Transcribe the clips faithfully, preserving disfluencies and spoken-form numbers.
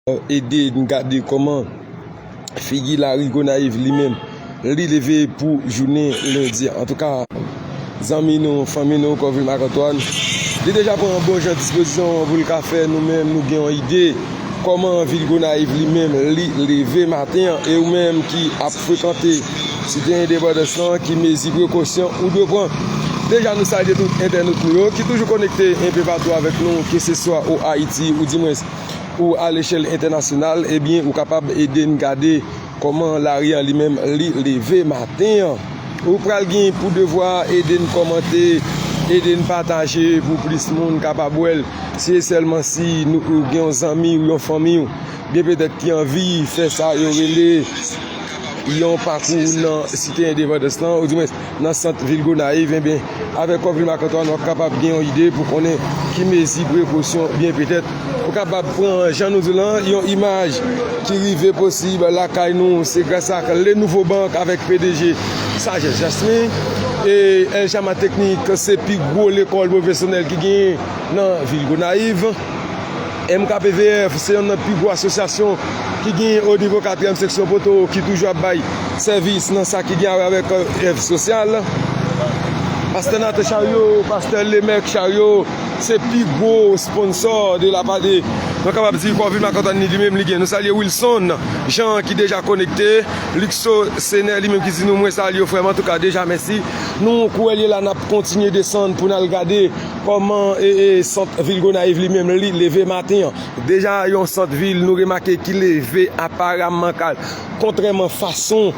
ede n gade kòman figi lari Gonayiv li menm li leve pou jounen lendi a. Antouka, zanmi nou, fanmi nou, Kòvil Mak Antwàn, li deja pran bon jan dispozisyon pou l ka fè nou menm nou gen yon ide kòman vil Gonayiv li menm li leve maten an. E ou menm ki ap frekante Site Endepandans lan, ki mezi prekosyon ou dwe pran? Deja, nou salye tout entènot nou yo ki toujou konekte enpe patou avèk nou, keseswa o Ayiti ou dimwens ou alechèl entènasyonal, ebyen, ou kapab ede n gade kòman lari an li menm li leve maten an. Ou pral gen pou devwa ede n kòmante, ede n pataje pou plis moun kapab wè l. Se sèlman si nou, ou gen yon zanmi ou yon fanmi w, gen petèt ki anvi fè sa yo rele yon pakou nan Site Endepandans lan, ou dimwens nan sant vil Gonayiv, enben, avèk Kòvil Mak Antwàn, w ap kapab gen yon ide pou konnen ki mezi prekosyon, byen petèt, ou kapab pran, jan nou di lan, yon imaj ki rive posib lakay nou, se gras ak Le Nouveau Bank avèk P D G Sagesse Jasmin. E El Chama Teknik, se pi gwo lekòl pwofesyonèl ki genyen nan vil Gonayiv. M K P V F se yonn nan pi gwo asosyasyon ki genyen o nivo katriyèm seksyon Poto ki toujou ap bay sèvis nan sa ki gen a wè avèk, euh, èv sosyal. Pastè Nathan Chariot, pastè Lemec Chariot, se pi gwo sponsò de la pa de, nou kapab di, Kòvil Mak Antwàn li menm li gen. Nou salye Wilson Jean ki deja konekte, Luxo Sener li menm ki di nou mwen salye w frè m, antouka deja mèsi. Nou kou wè l ye la, n ap kontinye desann pou n al gade kòman, e, e, sant vil Gonayiv li menm li leve maten an. Deja yon sant vil nou remake ki leve aparamman kal, kontrèman fason,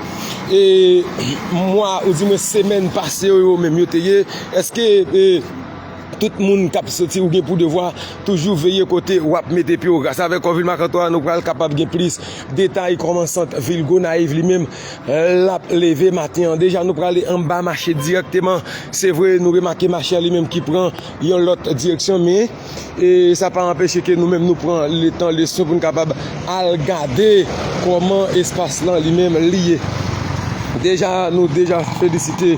e, mwa ou dimwens semèn pase yo, yo menm yo te ye. Èske, e, tout moun k ap soti ou gen pou devwa toujou veye kote w ap mete pye w? Gras avèk Kòvil Mak Antwàn, nou pral kapab gen plis detay kòman sant vil Gonayiv li menm l ap leve maten an. Deja, nou prale anba mache dirèkteman. Se vre, nou remake mache a li menm ki pran yon lòt direksyon, men, e, sa pa anpeche ke nou menm nou pran letan, leson pou n kapab al gade kòman espas lan li menm li ye. Deja, nou deja felisite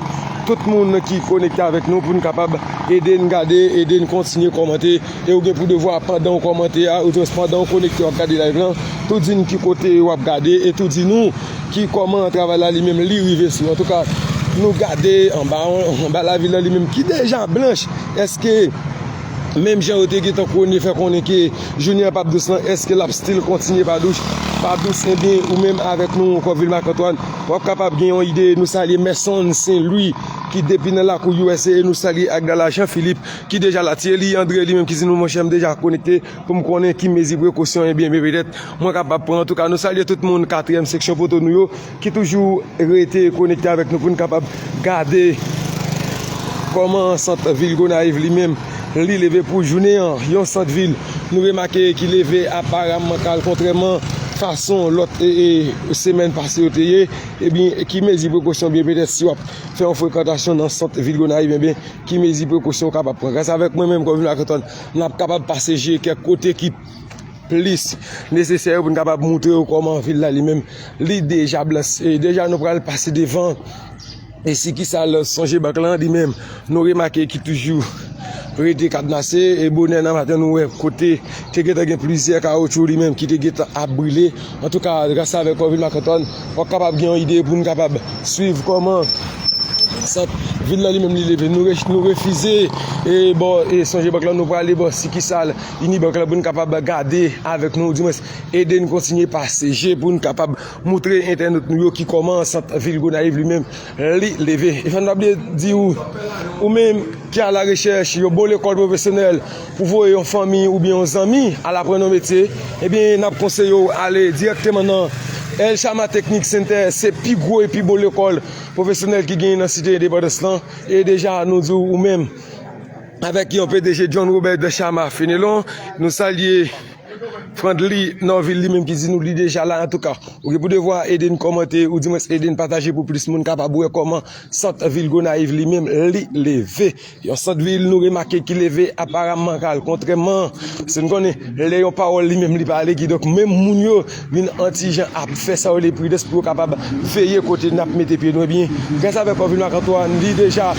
tout moun ki konekte avèk nou pou n kapab ede n gade, ede n kontinye kòmante. E ou gen pou devwa pandan w kòmante a, ou jis pandan w konekte w ap gade live lan, tou di n ki kote w ap gade e tou di nou ki kòman travay la li menm li rive sou. Antouka, nou gade anba, anba lavil la li menm ki deja blanch. Èske menm jan yo te gentan konnen, fè konnen ke jounen an p ap dous lan, èske l ap still kontinye pa dous, pa dous? Ebyen, ou menm avèk nou, Kòvil Mak Antwàn, w ap kapab gen yon ide. Nou salye Mèson Sen Lwi ki depi nan lakou U S A, e nou salye Agdala Jean Philippe ki deja la. Thierry André li menm ki di nou, monchè, m deja konekte pou m konnen ki mezi prekosyon, ebyen, men petèt mwen kapab pran. Antouka, nou salye tout moun katriyèm seksyon Poto nou yo ki toujou rete konekte avèk nou pou n kapab gade kòman sant vil Gonayiv li menm li leve pou jounen an. Yon sant vil nou remake ki leve aparamman kal, kontrèman fason lòt, e, e, semèn pase yo te ye. Ebyen, ki mezi prekosyon, byen petèt si w ap fè yon frekantasyon nan sant vil Gonayiv, ebyen, ki mezi prekosyon w kapab pran? Gras avèk mwen menm, Kòvil Mak Antwàn, n ap kapab pase je kèk kote ki plis nesesè yo pou n kapab moutre yo kòman vil la li menm li deja blanch. E deja nou pral pase devan e sikisal Sonje Bank lan li menm, nou remake ki toujou rete kadnase. E bonè nan maten nou wè kote te gentan gen plizyè kawotchou li menm ki te gentan ap brile. Antouka, gras avèk Kòvil Mak Antwàn, w ap kapab gen yon ide pou n kapab swiv kòman sant vil la li menm li leve. Nou re-, nou refize e bò e Sonje Bank lan, nou prale bò sikisal Unibank lan pou n kapab gade avèk nou, dimwens ede n kontinye pase je pou n kapab moutre entènot nou yo ki kòman sant vil Gonayiv li menm li leve. E fò n pa bliye di ou, ou menm ki a la rechèch yon bon lekòl pwofesyonèl pou voye yon fanmi oubyen yon zanmi al aprann yon metye, ebyen, n ap konseye w ale dirèkteman nan El Chama Technic Center, se pi gwo e pi bon lekòl pwofesyonèl ki genyen nan Site Endepandans lan. E deja, nou di w, ou menm, avèk yon P D G John Robert Chama Fenelon, nou salye Frandly Norville li menm ki di nou li deja la. Antouka, ou gen pou devwa ede n kòmante, ou dimwens ede n pataje pou plis moun kapab wè kòman sant vil Gonayiv li menm li leve. Yon sant vil nou remake ki leve aparamman kal, kontrèman, se n konnen lè yon pawòl li menm li pale, kidonk menm moun yo vin yon ti jan ap fè sa yo rele pridans pou yo kapab veye kote n ap mete pye nou. Ebyen, gras avèk Kòvil Mak Antwàn, li deja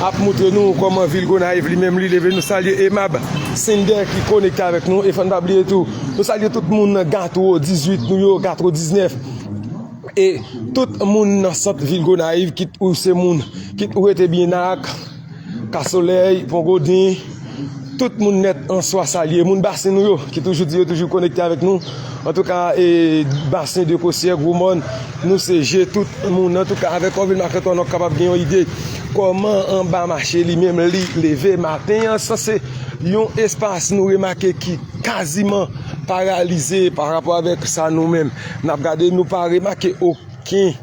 ap moutre nou kòman vil Gonayiv li menm li leve. Nou salye Emab Sender ki konekte avèk nou, e fò n pa bliye tou, nou salye tout moun nan Gatwo dizuit nou yo, Gatwo diznèf. E tout moun nan sant vil Gonayiv, kit ou se moun, kit ou rete Byenak, Kasolèy, Pon Goden, tout moun nèt an swa salye. Moun Basen nou yo, ki toujou di yo toujou konekte avèk nou. Antouka, e, Basen, Dekosyè, Gwomòn, nou se je tout moun. Antouka, avèk Kòvil Makantwa, nou kapab gen yon ide kòman anba mache li menm li leve maten an, sanse yon espas nou remake ki kaziman paralize pa rapò avèk sa nou menm n ap gade. Nou pa remake okenn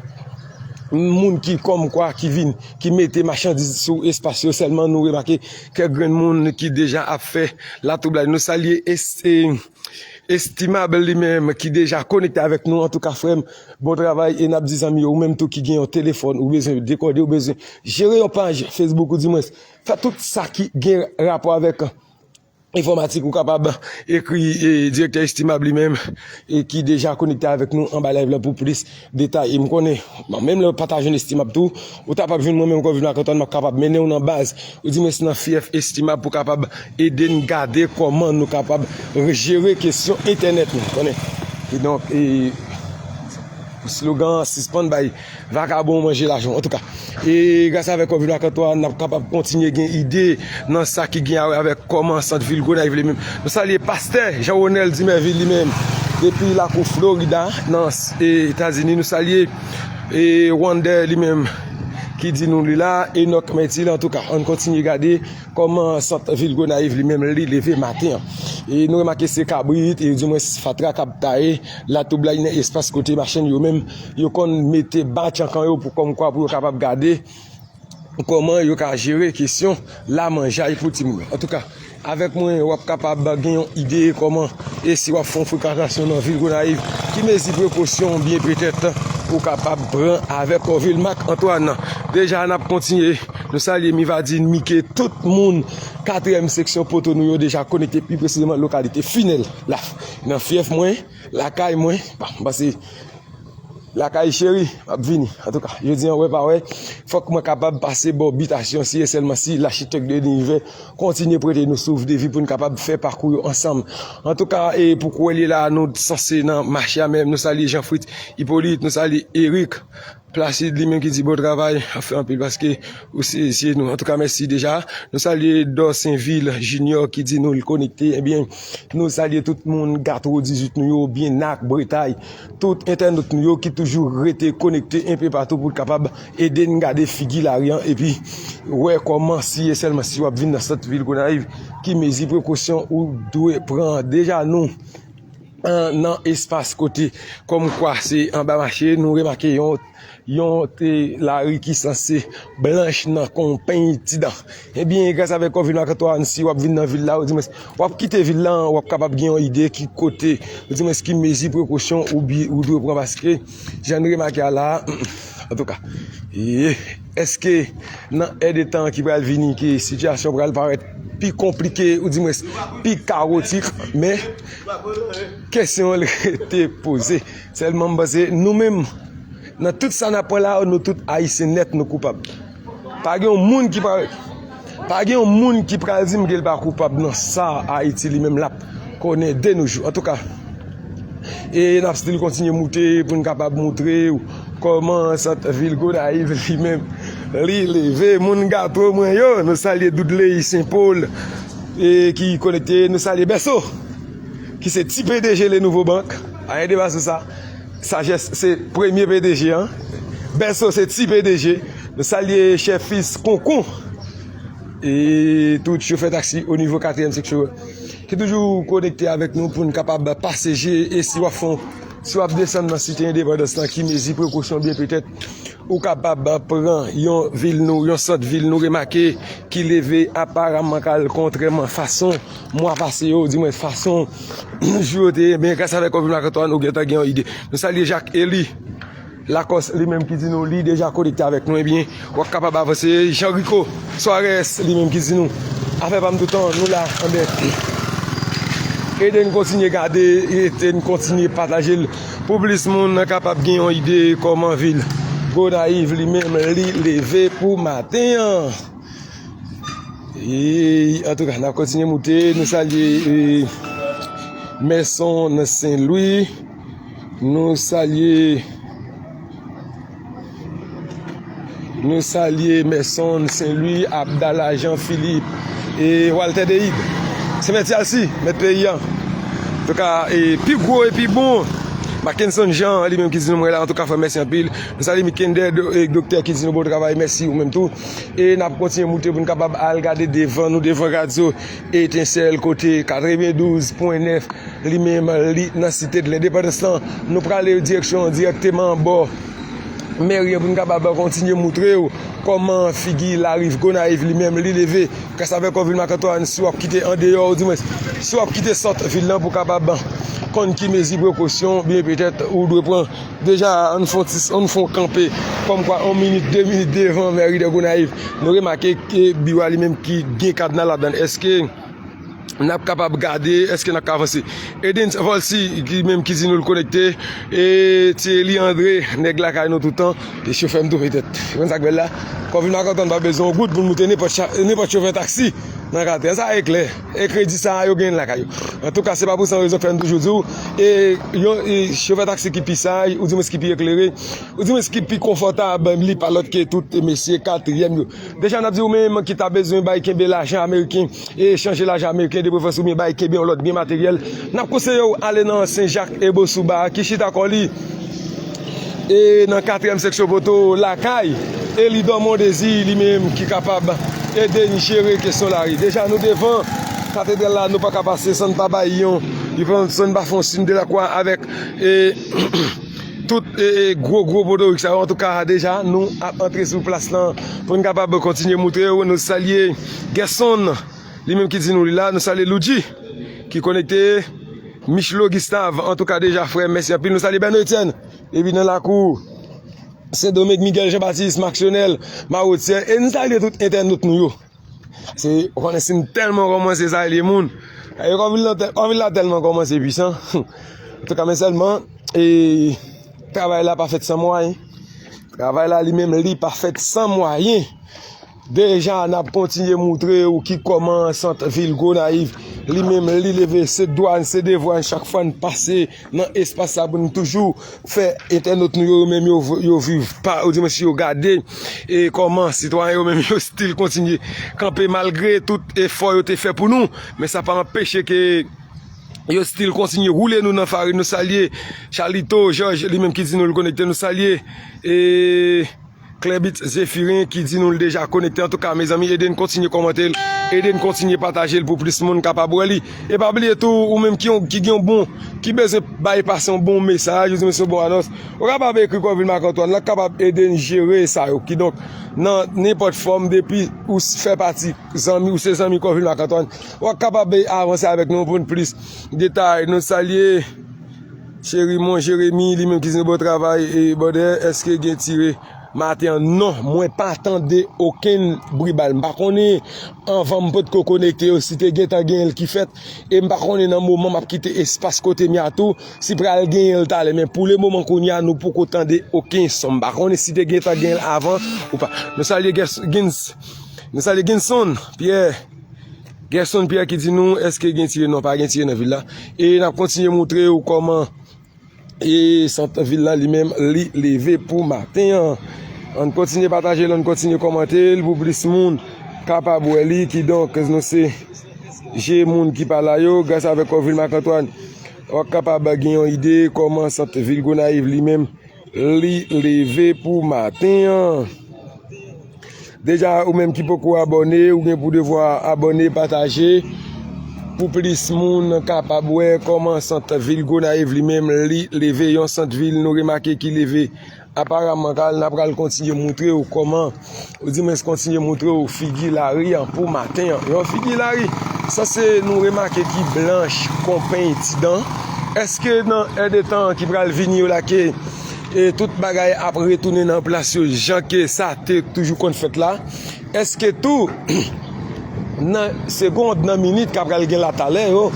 moun ki kòmkwa ki vin, ki mete machandiz sou espas yo. Sèlman nou remake kèk grenn moun ki deja ap fè latwoublay. Nou salye es-, e, Estimab li menm ki deja konekte avèk nou. Antouka, frè m, bon travay. E n ap di zanmi yo, ou menm tou ki gen yon telefòn, ou bezwen dekode, ou bezwen jere yon paj Facebook, ou di mwens fè tout sa ki gen rapò avèk enfòmatik, ou kapab ekri, e, direktè Estimab li menm, e, ki deja konekte avèk nou anba live la pou plis detay. E m konnen, bon, menm lè w pa ta jwenn Estimab tou, ou ta p ap jwenn mwen menm Kòvil Makantwa, m ap kapab mennen w nan baz, ou di mwens nan fyèf Estimab pou kapab ede n gade kòman nou kapab jere kesyon entènèt nou, konnen. Kidonk, e, slogan an, sispann bay vakabon manje lajan w. Antouka, e gras avèk Kòvil Makantwa, n ap kapab kontinye gen ide nan sa ki gen a wè avèk kòman sant vil Gonayiv li menm. Nou salye pastè Jean Ronel Dimervil li menm, depi lakou Florida, nan, e, Etazini. Nou salye, e, Wander li menm, ki di nou li la, Enoch Mertil. Antouka, ann kontinye gade kòman sant vil Gonayiv li menm li leve maten an. E nou remake se kabrit, e di mwens fatra k ap taye, latwoublay nan espas kote machann yo menm, yo konn mete batch an kan yo pou kòmkwa pou yo kapab gade kòman yo ka jere kesyon lamanjay pou timoun yo. Antouka, avèk mwen, w ap kapab gen yon ide kòman, e si w ap fè yon frekantasyon nan vil Gonayiv, ki mezi prekosyon byen petèt ou kapab pran avèk Kòvil Mak Antwàn. Deja, n ap kontinye. Nou salye Mivadin, Mike, tout moun katriyèm seksyon poto nou yo deja konekte, pi presizeman lokalite Finèl, la, nan fyèf mwen, lakay mwen. Bon, m panse lakay cheri, m ap vini. Antouka, jodi an, wè pa wè, fòk mwen kapab pase bò bitasyon, si e sèlman si lachitèk de linivè kontinye prete nou souf de vi pou n kapab fè pakou yo ansanm. Antouka, e pou kounye a la, nou sanse nan mache a menm. Nou salye Jean Fritz Hyppolite, nou salye Eric Placide, li menm ki di bon travay, ap fè anpil paske ou se, se nou. Antouka, mèsi deja. Nou salye Dò Senvil Junior ki di nou l konekte. Ebyen, nou salye tout moun Gatwo dizuit nou yo, Byenak, Bretay, tout entènot nou yo ki toujou rete konekte enpe patou pou l kapab ede n gade figi lari an, epi wè kòman si e sèlman si w ap vin nan sant vil Gonayiv, ki mezi prekosyon ou dwe pran. Deja nou, an, nan espas kote kòmkwa se anba mache, nou remake yon, yon te lari ki sanse blanch nan konpeny ti dan. Ebyen, gras avèk Kòvil Makantwàn, si w ap vin nan vil la, ou di mwens w ap kite vil la, w ap kapab gen yon ide ki kote, ou di mwens ki mezi prekosyon ou bi-, ou dwe pran, paske jan n remake a la, antouka, e, èske nan èdtan ki pral vini ke sitiyasyon pral parèt pi konplike, ou di mwens pi kawotik, men kesyon an rete poze. Sèlman m panse nou menm, nan tout sa n ap pran la, nou tout Ayisyen nèt nou koupab. Pa gen yon moun ki pa, pa gen yon moun ki pral di m ke l pa koupab nan sa Ayiti li menm l ap konnen de nos jours. Antouka, e n ap still kontinye moute pou n kapab moutre w kòman sant vil Gonayiv li menm li leve. Moun Gatwo mwen yo, nou salye Doudley Saint Paul, e ki konekte, nou salye Bèso, ki se ti P D G Le Nouveau Bank. Ayen deba sou sa. Sajès se premye P D G an. Bèso se ti P D G. Nou salye Chèfis Konkon. E tout chofè taksi o nivo katriyèm seksyon ki toujou konekte avèk nou pou n kapab pase je. E si w ap fè, si w ap desann nan Site Endepandans lan, ki mezi prekosyon byen petèt ou kapab pran yon vil nou, yon sant vil nou remake ki leve aparaman kal, kontrèman fason mwa pase yo, di mwen fason jou yo te ye, men gras avèk Kòvil Makantwàn, ou gentan gen yon ide. Nou salye Jak Eli Lakòs, li menm ki di nou li deja konekte avèk nou, ebyen, w ap kapab avanse. Jan Rico Soares, li menm ki di nou, afè pa m toutan, nou la, anben. Ede n kontinye gade, ede n kontinye pataje l pou plis moun kapab gen yon ide kòman vil Gonayiv li menm li leve pou maten an. E, antouka, n ap kontinye moute. Nou salye, e, Mèson nan Sen Lwi. Nou salye, nou salye Mèson Sen Lwi, Abdala Jean Philippe, e Walter Deid, Senpè Tyalsi, mèt peyi a. Antouka, e, pi gwo e pi bon, Mackenson Jean, li menm ki di nou mwen la, antouka, frè, mèsi anpil. Nou salye Mikender, do-, e, doktè ki di nou bon travay, mèsi ou menm tou. E n ap kontinye moute pou n kapab al gade devan nou, devan radyo Etensèl, kote katrevendouz pwen nèf, li menm, li nan Site de Lendepandans lan. Nou prale direksyon dirèkteman bò mèri an pou n kapab kontinye moutre w kòman figi lari Gonayiv li menm li leve. Gras avèk w, vil Mak Antwàn, si w ap kite andeyò, ou di mwen, si w ap kite sant vil lan pou kapab konn ki mezi prekosyon, byen petèt, ou dwe pran. Deja, ann fè yon ti, ann fè yon kanpe, kòmkwa yon minit, de minit devan mèri de Gonayiv. Nou remake ke biwo a li menm ki gen kadna ladan l. Èske n ap kapab gade, èske n ap ka avanse? Edens Volcy, ki menm ki di nou l konekte, e Thierry André, nèg lakay nou toutan, e chofè m tou petèt. Ou konn sa k bèl la? Kò vil Mak Antwàn pa bezwen yon goud pou l moute nenpòt cha-, nenpòt chofè taksi nan katye a. Sa e klè. E kredi sa a, yo genyen l lakay yo. Antouka, se pa pou san rezon k fè n toujou di w, e yon, e chofè taksi ki pi saj, ou di mwen ki pi eklere, ou di mwen ki pi konfòtab, li pa lòt ke tout mesye katriyèm yo. Deja, n ap di w menm ki ta bezwen bay kenbe lajan ameriken, e chanje lajan ameriken de preferans oubyen bay kenbe yon lòt byen materyèl, n ap konseye w ale nan Sen Jak e Bosouba ki chita kò li e nan katriyèm seksyon poto lakay Elidor Mondésir, li menm ki kapab ede n jere kesyon lari. Deja, nou devan katedral la, nou pa ka pase san n pa bay yon, san n pa fè yon siy de lakwa avèk, e, tout, e, e, gwo, gwo potorik sa yo. Antouka, deja, nou ap antre sou plas lan pou n kapab kontinye moutre w. Nou salye Gerson, li menm ki di nou li la. Nou salye Loudji, ki konekte. Michlo Gustave, antouka, deja, frè, mèsi anpil. Nou salye Bèno Etienne, epi nan lakou Sendomeng, Miguel Jean Baptiste, Maxionel, Mawotyè, e n salye tout entènot nou yo. Se, ou konnen si n tèlman kòmanse salye moun. E kò vil la tè-, kò vil la tèlman kòmanse pwisan. Antouka, men sèlman, e, travay la pa fèt san mwayen. Travay la li menm li pa fèt san mwayen. Deja, n ap kontinye moutre w ki kòman sant vil Gonayiv, li menm li leve, se dwa n, se devwa n, chak fwa n pase nan espas sa pou n toujou fè entènot nou yo, yo menm yo, yo viv pa, ou di mwen si yo gade, e kòman sitwayen yo menm yo still kontinye kanpe malgre tout efò yo te fè pou nou, men sa pa anpeche ke yo still kontinye woule nou nan farin. Nou salye Charlito Georges, li menm ki di nou l konekte, nou salye, e, Klèbit Zephirin ki di nou l deja konekte. Antouka, mezanmi, ede n kontinye kòmante l, ede n kontinye pataje l pou plis moun kapab wè li. E pa bliye tou, ou menm ki, ki gen yon bon, ki bezwen bay pase yon bon mesaj, ou di mwen se yon bon anons, ou kapab ekri kò vil Mak Antwàn la, kapab ede n jere sa yo. Kidonk, nan nenpòt fòm, depi ou s-, fè pati zanmi, ou se zanmi kò vil Mak Antwàn, w ap kapab avanse avèk nou pou n plis detay. Nou salye Cherimon Jeremi, li menm ki di nou bon travay, e brother, èske gen tire maten an? Non, mwen pa tande okenn bri bal. M pa konnen anvan m potko konekte yo si te gentan genyen l ki fèt, e m pa konnen nan moman m ap kite espas kote m ye a tou si pral genyen l talè, men pou le moman kounye a nou poko tande okenn son. M pa konnen si te gentan genyen l avan ou pa. Nou salye Gins, Gins, nou salye Ginson Pierre. Gerson Pierre ki di nou, èske gen tire? Non, pa gen tire nan vil la. E n ap kontinye moutre w kòman, e, sant vil la li menm, li leve pou maten an. Ann kontinye pataje l, ann kontinye kòmante l pou plis moun kapab wè li. Kidonk, nou se je moun ki pa la yo. Gras avèk kò vil Mak Antwàn, w ap kapab gen yon ide kòman sant vil Gonayiv li menm li leve pou maten an. Deja, ou menm ki poko abòne, ou gen pou devwa abòne, pataje, pou plis moun kapab wè kòman sant vil Gonayiv li menm li leve, yon sant vil nou remake ki leve. Aparamman, kal, n ap pral kontinye moutre w kòman, ou di mwen kontinye moutre w figi lari an pou maten an. Yon figi lari, sanse nou remake ki blanch kon peny ti dan. Èske nan èdtan ki pral vini yo la ke, e, tout bagay ap retounen nan plas yo jan ke sa te toujou konn fèt la? Èske tou, nan segond, nan minit k ap pral gen la talè yo,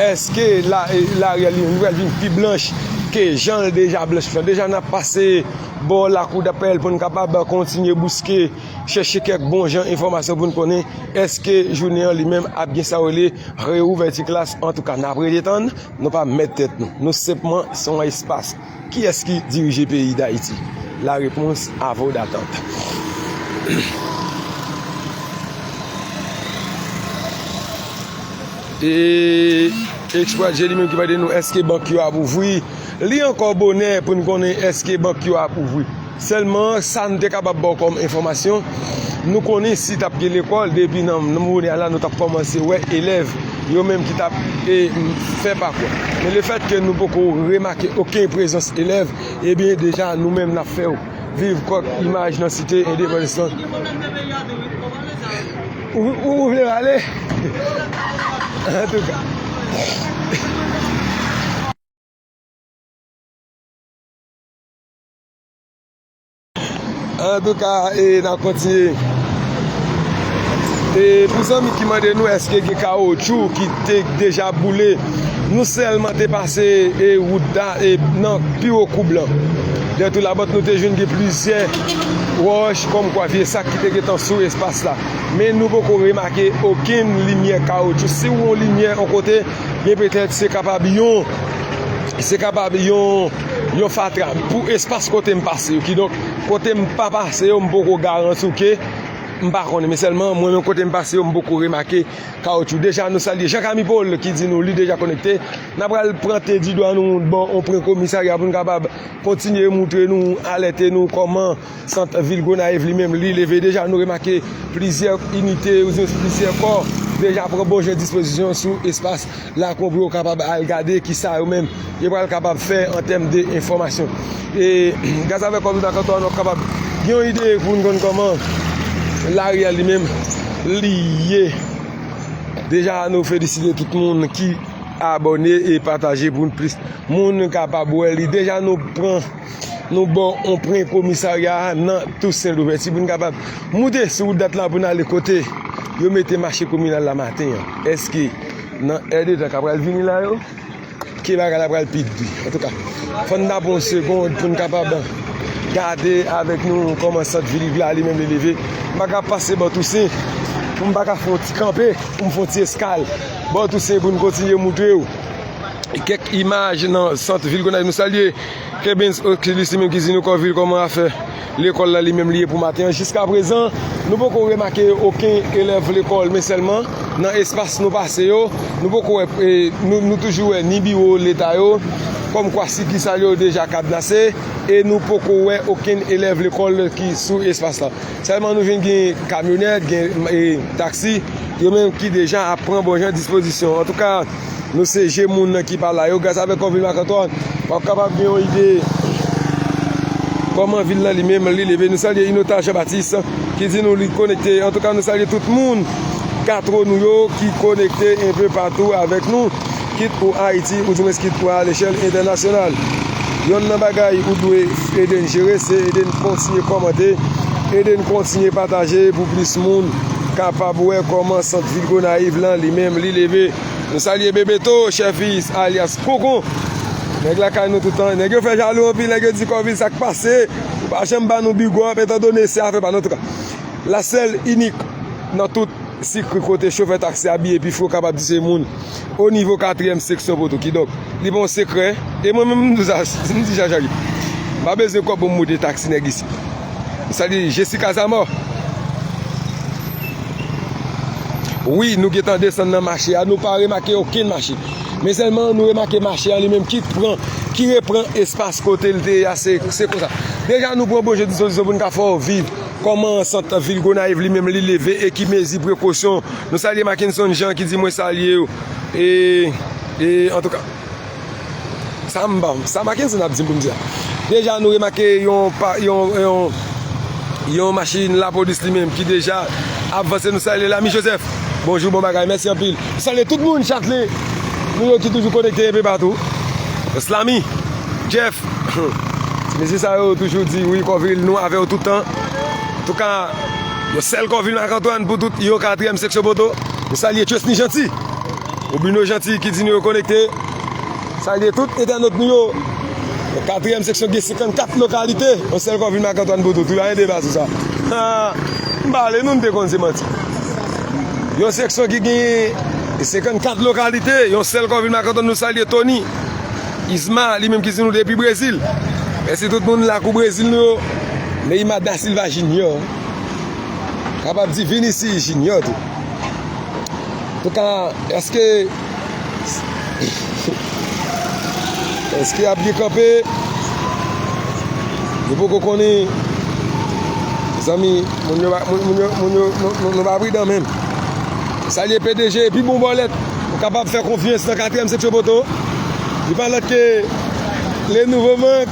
èske la, e, lari a li menm li pral vin pi blanch ke jan l deja blanch lan? Deja n ap pase bò lakou dapèl pou n kapab kontinye bouske, chèche kèk bon jan enfòmasyon pou n konnen èske jounen an li menm ap gen sa yo rele reouvèti klas. Antouka, n ap rete tann, nou pa mèt tèt nou. Nou senpman se yon espas. Kiyès ki dirije peyi Dayiti? La réponse à vos d'attente. E Exploit G li menm ki mande nou èske bank yo ap ouvri. Li ankò bonè pou n konnen èske bank yo ap ouvri. Sèlman, sa n te kapab ba w kòm enfòmasyon, nou konnen si t ap gen lekòl, depi nan, nan moman la, nou t ap kòmanse wè elèv yo menm ki t ap, e, fè pakò. Men lefètke nou poko remake okenn prezans elèv, ebyen, deja, nou menm, n ap fè w viv kòk imaj nan Site Endepandans lan. Ou, ou, ou vle pale? Antouka. Antouka, e, n ap kontinye. E, pou zanmi ki mande nou èske gen kawotchou ki te deja boule, nou sèlman te pase, e, wout da, e, nan pi wo koub lan. Dèyè tou labòt nou te jwenn gen plizyè wòch, kòmkwa vye sak ki te gentan sou espas la. Men nou poko remake okenn limyè kawotchou. Si w wè yon limyè yon kote, gen petèt se kapab yon, se kapab yon, yon fatra. Pou espas kote m pase yo, kidonk kote m pa pase yo, m poko garanti w ke m pa konnen. Men sèlman, mwen menm kote m pase yo, m poko remake kawotchou. Deja, nou salye Jean Camille Paul ki di nou li deja konekte. N ap pral pwente di dwa nou bò yon pwen komisarya pou n kapab kontinye moutre nou, alète nou kòman sant vil Gonayiv li menm li leve. Deja nou remake plizyè inite, oubyen plizyè kò deja pran bon jan dispozisyon sou espas la pou yo kapab al gade kisa yo menm yo pral kapab fè an tèm de enfòmasyon. E gaz avèk kòb nan kanton an, nou kapab gen yon ide pou n konn kòman lari a li menm li ye. Deja nou felisite tout moun ki abòne e pataje pou plis moun kapab wè li. Deja nou pran, nou ba w yon pwen komisarya a nan Tousen Louvèti pou n kapab moute sou wout dat la pou n ale kote yo mete mache kominal la maten an. Èske nan èdtan k ap pral vini la yo, ke bagay la pral pi di? Antouka, fò n tape yon segond pou n kapab gade avèk nou kòman sant vil la li menm li leve. M pa ka pase bò Tousen pou m pa ka fè yon ti kanpe, pou m fè yon ti eskal bò Tousen pou n kontinye moutre w kèk imaj nan sant vil Gonayiv. Nou salye Kebens Okilis li menm ki di nou Kòvil kòman afè lekòl la li menm li ye pou maten an. Jiskaprezan, nou poko remake okenn elèv lekòl, men sèlman nan espas nou pase yo, nou poko wè, e, nou, nou toujou wè ni biwo leta yo, kòmkwa sikisal yo deja kadnase, e nou poko wè okenn elèv lekòl ki sou espas la. Sèlman nou vin gen kamyonèt, gen, e, taksi, yo menm ki deja ap pran bon jan dispozisyon. Antouka, nou se je moun nan ki pa la yo. Gras avèk Kòvil Marc Antoine, w ap kapab gen yon ide kòman vil lan li menm li leve. Nou salye Inota Jean Baptiste ki di nou li konekte. Antouka, nou salye tout moun, katro nou yo ki konekte enpe patou avèk nou, kit ou Ayiti, oudimwens kit ou alechèl entènasyonal. Yonn nan bagay ou dwe ede n jere, se ede n kontinye kòmante, ede n kontinye pataje pou plis moun kapab wè kòman sant vil Gonayiv lan li menm li leve. Nou salye Bebeto, Chèfis, alyas Kokon. Nèg lakay nou toutan. Nèg yo fè jalou anpil, nèg yo di Kòvil sa k pase. Ou pa janm ba nou big up, etandone se afè pa nou. Antouka, la sèl inik nan tout sikri kote chofè taksi a biye pi fre, ou kapab di se moun o nivo katriyèm seksyon poto. Kidonk, li pa yon sekrè. E mwen menm, m di sa, m di sa chak jou. M pa bezwen kòb pou m moute taksi nèg isi. Salye Jessica Zamò. Wi, nou gentan desann nan mache a, nou pa remake okenn machin. Men sèlman, nou remake mache a li menm ki pran, ki repran espas kote l te ye a, se, se konsa. Deja, nou pran bon jan dispozisyon pou n ka fè w viv kòman sant vil Gonayiv li menm li leve e ki mezi prekosyon. Nou salye Mackenson Jean ki di mwen salye w. E, e, antouka, sa m ba, sa Mackenson ap di m pou m di a. Deja, nou remake yon pa, yon, yon, yon machin lapolis li menm ki deja ap vanse. Nou salye Lami Joseph. Bonjou, bon bagay, mèsi anpil. Salye tout moun Chatelet nou yo ki toujou konekte enpe patou. Slami, Jeff, ti mesye sa yo toujou di wi, Kòvil, nou avè w tout tan. Antouka, yon sèl Kòvil Marc Antoine pou tout, yon katriyèm seksyon poto. Nou salye Chesny Jeanty, Obino Jeanty ki di nou yo konekte. Salye tout entènot nou yo. Katriyèm seksyon gen senkannkat lokalite, yon sèl kò vin Marc Antoine pou tout. Wi, pa gen deba sou sa. Ha, m pale nou, m te konn se manti. Yon seksyon ki gen senkannkat lokalite, yon sèl kò vin Marc Antoine, nou salye Tony Isma, li menm ki di nou depi Brezil. Mèsi tout moun lakou Brezil nou yo. Neymar da Silva Junior. Kapab di Vinicius Junior tou. Antouka, èske, èske ap gen kanpe? Nou poko konnen. Zanmi, moun yo pa, moun, moun yo, moun yo, nou, nou, nou pa pridan menm. Salye P D G, pi bon bòlèt. Ou kapab fè konfyans nan katriyèm seksyon poto. Li pa lòt ke Le Nouveau Bank.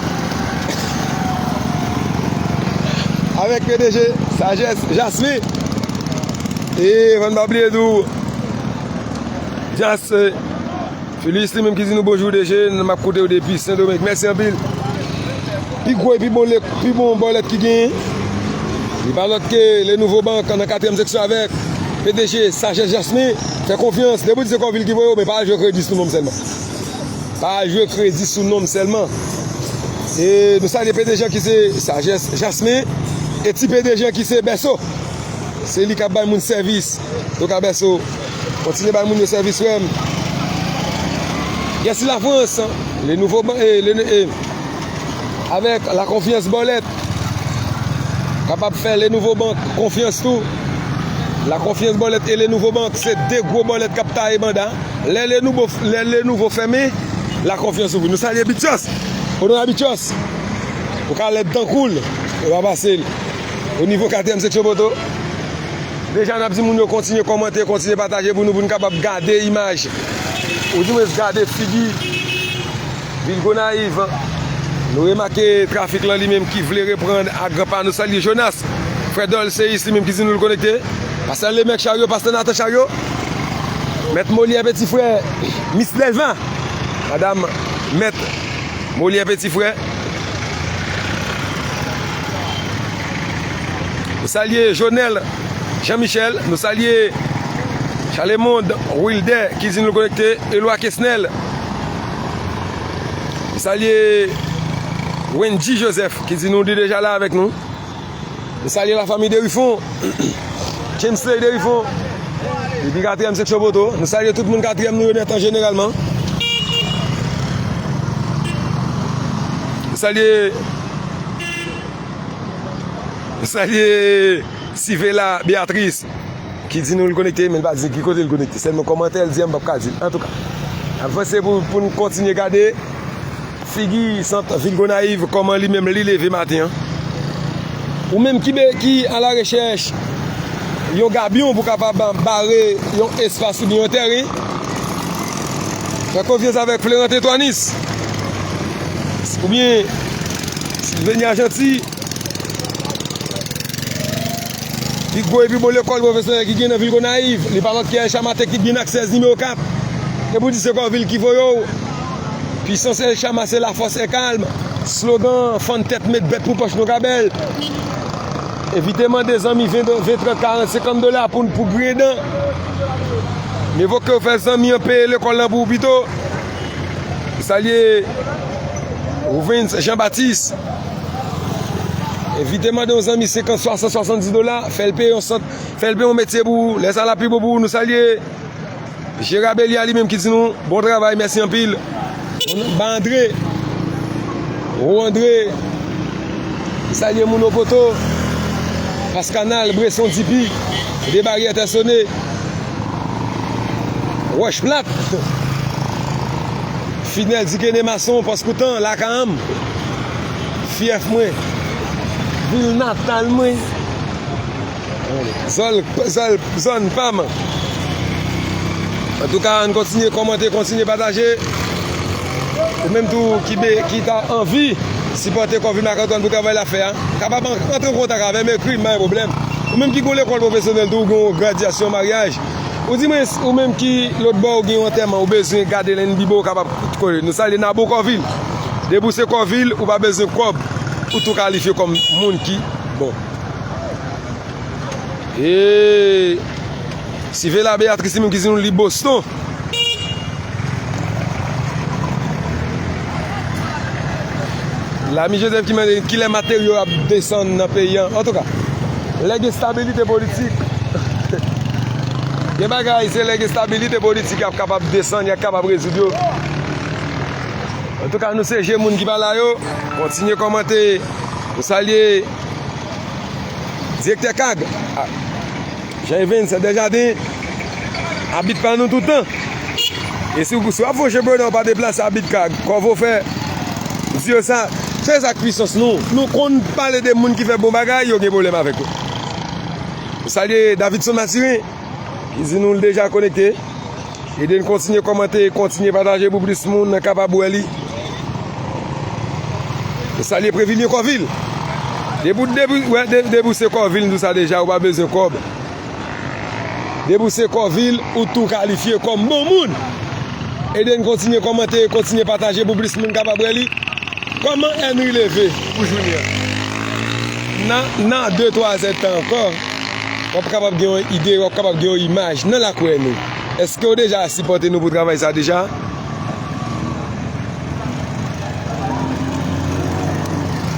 Avèk P D G, Sagesse Jasmin. E, fò n pa bliye di w, Jas, eh, Filius li menm ki di nou bonjou D G, m ap koute w depi Sendomeng. Mèsi anpil. Pi gwo e pi bon, pi bon bòlèt ki genyen. Li pa lòt ke Le Nouveau Bank nan katriyèm seksyon avèk P D G Sagesse Jasmin. Fè konfyans. Depi w di se Kòvil ki voye w, men pa al jwe kredi sou non m sèlman. Pa al jwe kredi sou non m sèlman. E nou salye P D G ki se Sagesse Jasmin. E ti P D G ki se Bèso. Se li k ap bay moun sèvis. Yo ka Bèso. Kontinye bay moun yo sèvis, frè m. Gèsi Lafrans, Le Nouveau Ban-, eh, le, eh, avèk La Confiance Bòlèt. Kapab fè Le Nouveau Bank konfyans tou. La Confiance Bòlèt e Le Nouveau Bank, se de gwo bòlèt k ap taye banda. Lè Le Nouveau, lè Le Nouveau fèmen, La Confiance ouvri. Nou salye Bichos. Onorab Bichos. Ou ka lèd tankou l. Yo pa pase l. O nivo katriyèm seksyon poto. Deja n ap di moun yo kontinye kòmante, kontinye pataje pou nou, pou n kapab gade imaj. Ou di mwens gade figi vil Gonayiv. Nou remake trafik lan li menm ki vle reprann a gran pa. Nou salye Jonas, frè Dòl Seyis li menm ki di nou l konekte. Pastè Lemèk Charyo, pastè Nathan Charyo. Mèt Molyè Petit Frè, Mis Delva. Madanm Mèt Molyè Petit Frè. Nou salye Jonel Jean Michel. Nou salye Charlemond Wilder ki di nou konekte. Elwa Kesnel. Nou salye Wendy Joseph ki di nou li deja la avèk nou. Nou salye lafanmi Derifon. Jamesley Derifon. Depi katriyèm seksyon poto. Nou salye tout moun katriyèm nou yo nèt an jeneralman. Nou salye, nou salye Sivela Beatrice ki di nou l konekte, men l pa di ki kote l konekte. Sèlman kòmantè l di a, m p ap ka di l. Antouka, n ap vanse pou, pou n kontinye gade. Figi sant vil Gonayiv, kòman li menm li leve maten an. Ou menm ki be-, ki alarechèch yon gabyon pou kapab bare yon espas oubyen yon tèren, fè konfyans avèk Fleurant Antoinis oubyen Sylvenia Gentil. Pi gwo e pi bon lekòl pwofesyonèl ki gen nan vil Gonayiv, li pa lòt ke El Chama Teknik Binax sèz nimewo kat. E pou di se Kòvil ki voye w. Pwisans El Chama se lafòs e kalm. Slogan, fann tèt, met bèt pou pòch nou ka bèl. Evite mande zanmi ven, ven, trant, karant, senkant dola pou, pou griyen dan. Mye vo ke w fè zanmi an peye lekòl lan pou ou pito. Salye Rouvens Jean Baptiste. Evite mande yon zanmi senkant, swasant, swasanndis dola, fè l peye yon sant, fè l peye yon metye pou ou. Lè sa l ap pi bon pou ou. Nou salye Jera Belia li menm ki di nou bon travay, mèsi anpil. Ba Andre, Ro Andre, salye moun Okoto, Pas Kanal, Bresson, Dipi, De Baryè, Tèsone, Wòch Plat. Fidèl Dikene Mason, Pòs Koutan, Lakay an m, fyèf mwen, vil natal mwen, zòn, zòn, zòn pa m. Antouka, ann kontinye kòmante, kontinye pataje. Ou menm tou ki be-, ki ta anvi sipòte Kòvil Marc Antoine pou travay l ap fè a, kapab an-, antre an kontak avè m, ekri m, pa gen pwoblèm. Ou menm ki gen yon lekòl pwofesyonèl tou, ou gen yon gradyasyon, maryaj, ou di mwen, ou menm ki lòt bò, ou gen yon antèman, ou bezwen gade N B B, ou kapab kole. Nou salye Nabo Kòvil. Depi w se Kòvil, ou pa bezwen kòb, ou tou kalifye kòm moun ki bon. E Sivela Beatrice li menm ki di nou li Boston. Lami Joseph ki mande kilè materyo ap desann nan peyi an. Antouka, lè gen estabilite politik, gen bagay, se lè gen estabilite politik y ap kapab desann, y ap kapab rezoud yo. Antouka, nou se je moun ki pa la yo. Kontinye kòmante. Nou salye direktè kag. Jean Evens Desjardins, abit pa nou tout tan. E si w, si w ap fè yon cheminen, w pa deplase abit kag. Kòve w fè, di yo sa. Se sa k pwisans nou. Nou konn pale de moun ki fè bon bagay, yo gen pwoblèm avèk yo. Nou salye Davidson Mathurin, ki di nou l deja konekte. Ede n kontinye kòmante, kontinye pataje pou plis moun kapab wè li. Nou salye Previlyen Kòvil. Depi w, depi w, wè, de-, depi w se Kòvil, m di w sa deja, ou pa bezwen kòb. Depi w se Kòvil, ou tou kalifye kòm bon moun. Ede n kontinye kòmante, kontinye pataje pou plis moun kapab wè li. Kòman Henry leve pou jounen an? Nan, nan de twa zèdtan ankò, w ap kapab gen yon ide, w ap kapab gen yon imaj nan lakou Henry. Èske w deja sipòte nou pou travay sa deja?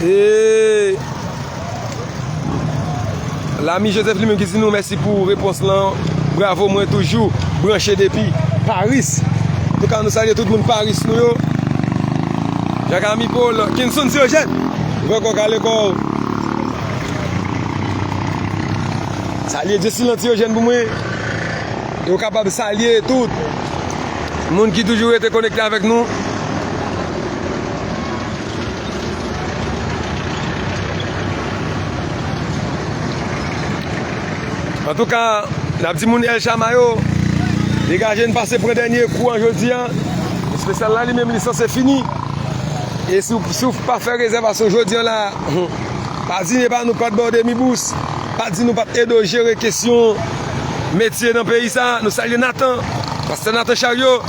E Lami Joseph li menm ki di nou mèsi pou repons lan. Bravo, mwen toujou branche depi Paris. Antouka, nou salye tout moun Paris nou yo. Jacques Army Paul, Kinson Diogène. Vre kò kale kò. Salye Dyesilans Diogène pou mwen. E w kapab salye tout moun ki toujou rete konekte avèk nou. Antouka, n ap di moun El Chama yo, degaje n pase pran dènye kou an jodi a. Espesyal la li menm li sanse fini. E si w, si w pa fè rezèvasyon jodi a la, pa di ne pa nou pa t ba w demi bous, pa di nou pa t ede w jere kesyon metye nan peyi sa. Nou salye Nathan, pastè Nathan Chariot.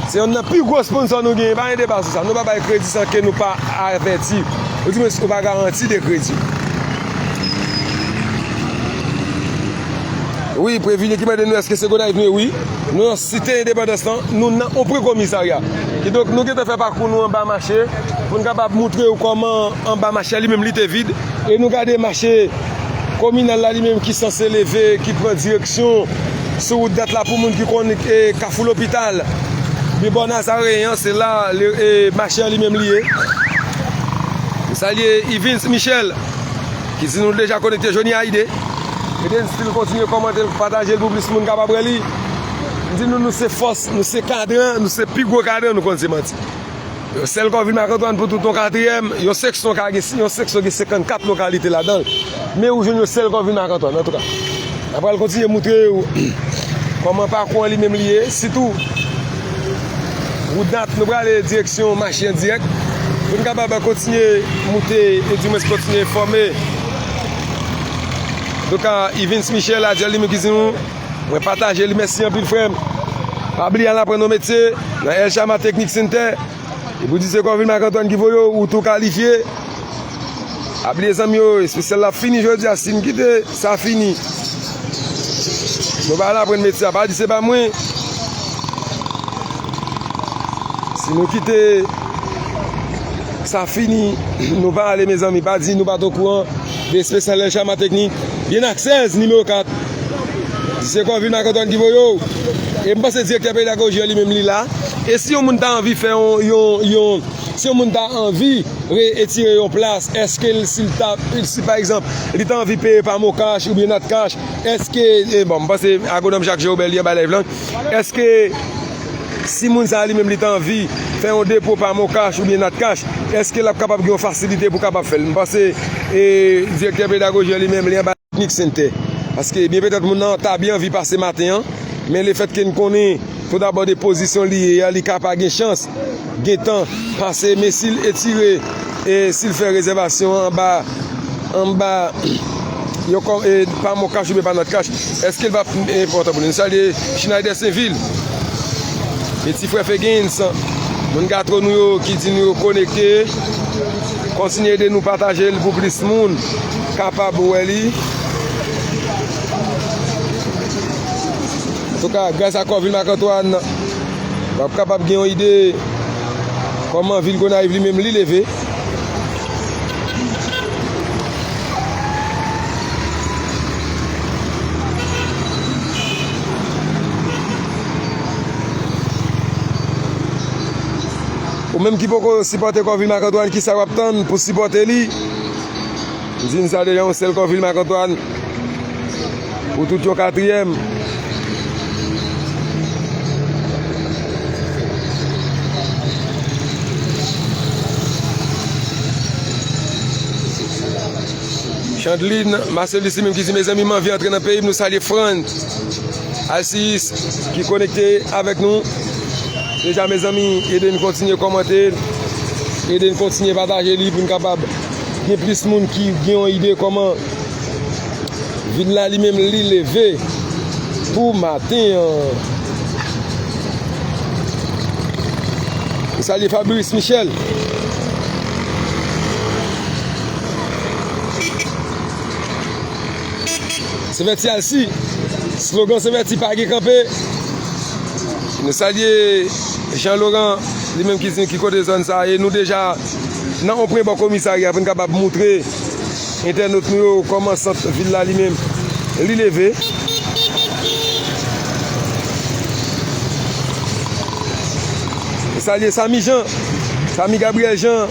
Se yonn nan pi gwo sponsò nou genyen, pa gen deba sou sa. Nou pa bay kredi san ke nou pa avèti. Ou di mwen si nou pa garanti de kredi. Wi, Previlyen ki mande nou èske se Gonayiv nou ye, wi. Nou nan Site Endepandans lan, nou nan yon pre komisarya. Kidonk, nou gentan fè pakou nou anba mache, pou n kapab moutre w kòman anba mache a li menm li te vid. E nou gade mache kominal la li menm ki sanse leve, ki pran direksyon sou wout dat la pou moun ki konn, e, Kafou Lopital. Bibò Nazaren an, se la, le, e, mache a li menm li ye. M salye Yvins Michel, ki di nou deja konekte Johnny Hallyday. Ede n still kontinye kòmante l, pataje l pou plis moun kapab wè li. M di nou, nou se fòs, nou se kadran, nou se pi gwo kadran, nou konn se manti. Yon sèl Kòvil Mak Antwàn pou tout yon katriyèm, yon seksyon ka gen, yon seksyon gen senkannkat lokalite ladan l. Men ou jwenn yon sèl Kòvil Mak Antwàn, antouka. N a pral kontinye moutre w kòman pakou an li menm li ye, sitou wout dat nou prale direksyon mache an dirèk, pou n kapab kontinye moute, e dimwens kontinye enfòme. Antouka, Yvins Michel, Adyèl li menm ki di nou, mwen pataje li, mèsi anpil frè m. Pa bliye al aprann yon metye nan El Chama Technic Center. Epi w di se Kòvil Mak Antwàn ki voye w, ou tou kalifye. Pa bliye zanmi yo, espesyal la ap fini jodi a, si n kite sa fini. Nou pa al aprann metye a, pa di se pa mwen. Si nou kite sa fini, nou pa ale mezanmi, pa di nou pa t okouran de espesyal El Chama Technic. Byen ak sèz, nimewo kat. Di se Kòvil Mak Antwàn ki voye w. E m panse direktè pedagoji an li menm li la. E si yon moun ta anvi fè yon, yon, yon, si yon moun ta anvi re-, etire yon plas, èske l, si l ta, si pa egzanp, li ta anvi peye pa MonCash oubyen NatCash, èske, e bon, m panse agwonòm Jacques Jean Robert li anba live lan, èske si moun sa a li menm li ta anvi fè yon depo pa MonCash oubyen NatCash, èske l ap kapab gen yon fasilite pou kapab fè l? M panse, e, direktè pedagoji an li menm li anba Technic Center. Paske byen petèt moun nan ta byen anvi pase maten an, men lefètke n konnen toudabò de pozisyon li ye a, li ka pa gen chans, gen tan pase, men si l etire, e si l fè rezèvasyon anba, anba yon kò-, e, pa MonCash oubyen pa NatCash, èske l va enpòtan pou li? Nou salye Schneider Sainvil, e ti frè Fegens, moun Gatwo nou yo ki di nou yo konekte. Kontinye ede nou pataje l pou plis moun kapab wè li. Antouka, gras a Kòvil Mak Antwàn, w ap kapab gen yon ide Kòman vil Gonayiv li menm li leve? Ou menm ki poko sipòte Kòvil Marc Antoine, kisa w ap tann pou sipòte li? M di n sa deja, yon sèl Kòvil Marc Antoine pou tout yon katriyèm. Chandline Marcelis li menm ki di, mezanmi, m anvi antre nan peyi m. Nou salye Frantz Alcius ki konekte avèk nou. Deja, mezanmi, ede n kontinye kòmante, ede n kontinye pataje li pou n kapab gen plis moun ki gen yon ide kòman vil la li menm li leve pou maten an. Nou salye Fabrice Michel. Sèvèti Alci. Slogan Sèvèti pa gen kanpe. Nou salye Jean Laurent, li menm ki di ki kote zòn sa ye. Nou deja nan yon premye bò komisarya pou n kapab moutre entènot nou yo kòman sant vil la li menm li leve. Nou salye Samy Jean, Samy Gabriel Jean.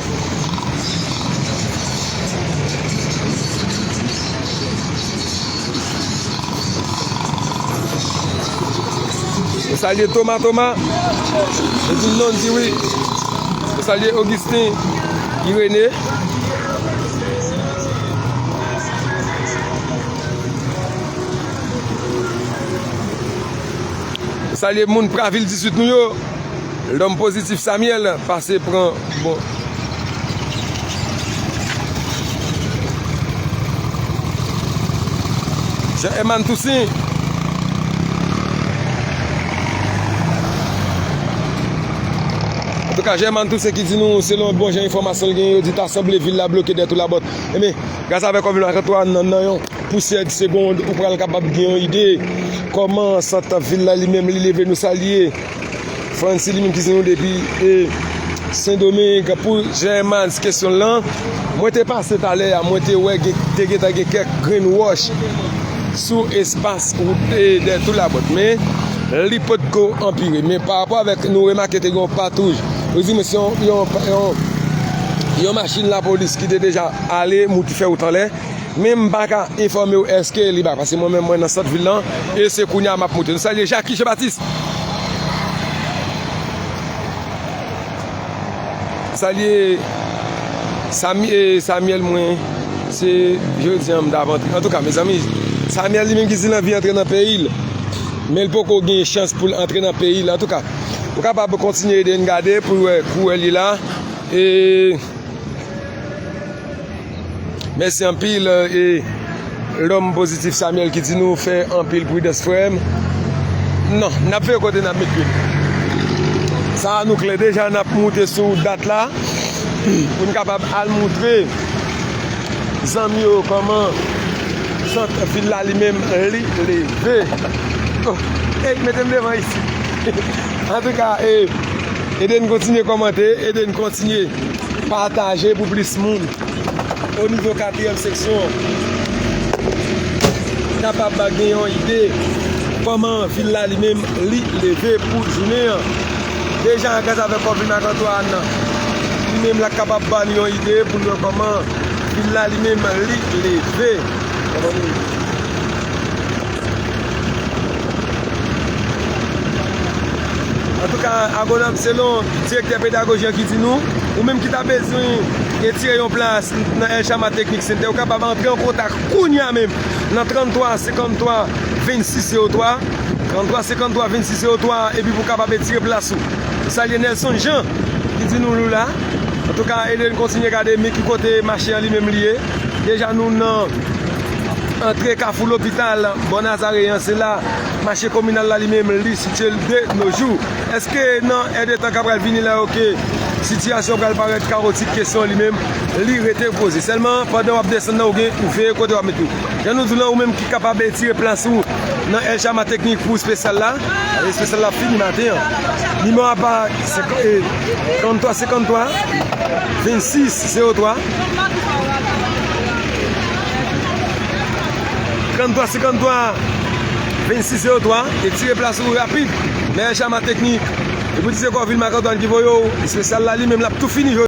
Nou salye Thomas Thomas. Yo di non, di wi. Nou salye Augustin Irené. Nou salye moun Pravil dizuit nou yo. Lòm pozitif Samuel pase pran bon. Jean Herman Toussaint. Antouka, Jean Herman Toussaint ki di nou, selon bon jan enfòmasyon l genyen, yo di ta sanble vil la bloke dèyè tout labòt. Ebyen, gras avèk Kòvil Marc Antoine, nan, nan yon pousyè de segond, ou pral kapab gen yon ide kòman sant vil la li menm li leve. Nou salye Francis li menm ki se nou depi, e, Sendomeng. Pou Jean Herman kesyon l lan, mwen te pase talè a, mwen te wè gen, te gentan gen kèk grenn wòch sou espas wout, e, dèyè tout labòt, men li potko anpire. Men pa rapò avèk nou remake te gen yon patwouj, yo di mwen se yon, yon, yon, yon machin lapolis ki te deja ale, mouti fè wout anlè. Men m pa ka enfòme w èske li bay, paske mwen menm mwen nan sant vil lan, e se kounye a m ap moute. Nou salye Jackie Jean Baptiste. Salye Samy, e, Samuel mwen, se jodi an m t ap antre. Antouka, mezanmi, Samuel li menm ki di l anvi antre nan peyi l, men l poko gen chans pou l antre nan peyi l. Antouka, ou kapab kontinye ede n gade pou wè kourè li la. E Mèsi anpil, e, lòm pozitif Samuel ki di nou fè anpil pridans, frè m. Non, n ap veye kote n ap met pye n. Sa a nou klè deja, n ap moute sou dat la pou n kapab al moutre zanmi yo kòman sant vil la li menm li leve. Oh, ey, mete m devan isit. Antouka, e, ede n kontinye kòmante, ede n kontinye pataje pou plis moun. O nivo katriyèm seksyon, kapab gen yon ide kòman vil la li menm li leve pou jounen an. Deja, gras avèk Kòvil Marc Antoine, li menm l ap kapab ba nou yon ide pou nou wè kòman vil la li menm li leve. Antouka, Agwonòm Selon, direktè pedagoji an ki di nou, ou menm ki ta bezwen retire yon plas nan El Chama Technic Center, ou kapab antre an kontak kounye a menm nan tranntwa senkanntwa vennsis zewo twa, tranntwa senkanntwa vennsis zewo twa, epi pou w kapab retire plas ou. Salye Nelson Jean, ki di nou nou la. Antouka, ede n kontinye gade men ki kote mache an li menm li ye. Deja nou nan antre Kafou Lopital, bò Nazaryen an, se la mache kominal la li menm li sitiye l de no jou. Èske nan èdtan k ap pral vini la yo ke Sitiyasyon pral parèt kawotik, kesyon li menm, li rete poze. Sèlman, pandan w ap desann nan, ou gen, ou veye kote w ap mete w. Jan nou di w lan, ou menm ki kapab etire plas ou nan El Chama Teknik pou espesyal la. Espesyal la fini maten an. Nimewo a pa trant twa senkant twa, vennsis zewo twa. Trant twa senkant twa, vennsis zewo twa. Etire plas ou rapid nan El Chama Teknik. E pou di se Kòvil Marc Antoine ki voye w, espesyal la li menm l ap tou fini jodi.